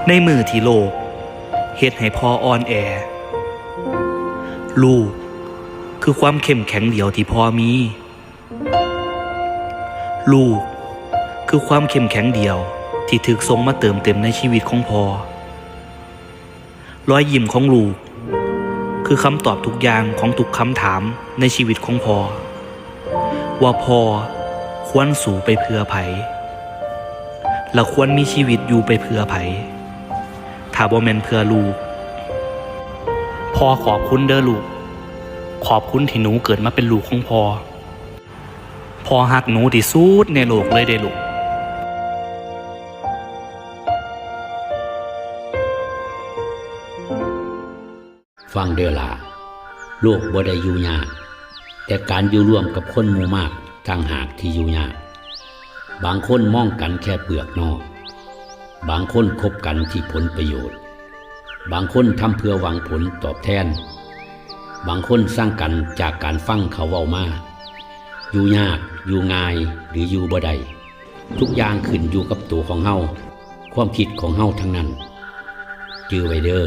ໃນມື້ທີ່ໂລກເຮັດໃຫ້ພໍ່ອ່ອນແອ, ລູກຄືຄວາມເຂັ້ມແຂງດຽວທີ່ພໍ່ມີ. ລູກຄືຄວາມເຂັ້ມແຂງດຽວທີ່ຖືກສົ່ງມາເຕີມເຕັມໃນຊີວິດຂອງພໍ່. ລອຍຍິ້ມຂອງລູກຄືຄຳຕອບທຸກຢ່າງຂອງທຸກຄຳຖາມໃນຊີວິດຂອງພໍ່ ວ່າພໍ່ຄວນສູ້ໄປເພື່ອໃຜ ແລະ ຄວນມີຊີວິດຢູ່ໄປເພື່ອໃຜ ຖ້າບໍ່ແມ່ນເພື່ອລູກ. ພໍ່ຂອບຄຸນເດີລູກ, ຂອບຄຸນທີ່ໜູເກີດມາເປັນລູກຂອງພໍ່. ພໍ່ຮັກໜູທີ່ສຸດໃນໂລກເລີຍເດ້ລູກ. ຟັງເດີຫຼ້າ, ໂລກບໍ່ໄດ້ຢູ່ຍາກ, ແຕ່ການຢູ່ຮ່ວມກັບຄົນໝູ່ມາກຕ່າງຫາກທີ່ຢູ່ຍາກ. ບາງຄົນມອງກັນແຄ່ເປືອກນອກ, ບາງຄົນຄົບກັນທີ່ຜົນປະໂຫຍດ, ບາງຄົນທຳເພື່ອຫວັງຜົນຕອບແທນ, ບາງຄົນຊັງກັນຈາກການຟັງເຂົາເວົ້າມາ. ຢູ່ຍາກ, ຢູ່ງ່າຍ ຫຼື ຢູ່ບໍ່ໄດ້, ທຸກຢ່າງຂຶ້ນຢູ່ກັບໂຕຂອງເຮົາ, ຄວາມຄິດຂອງເຮົາທັງນັ້ນ. ຈື່ໄວ້ເດີ,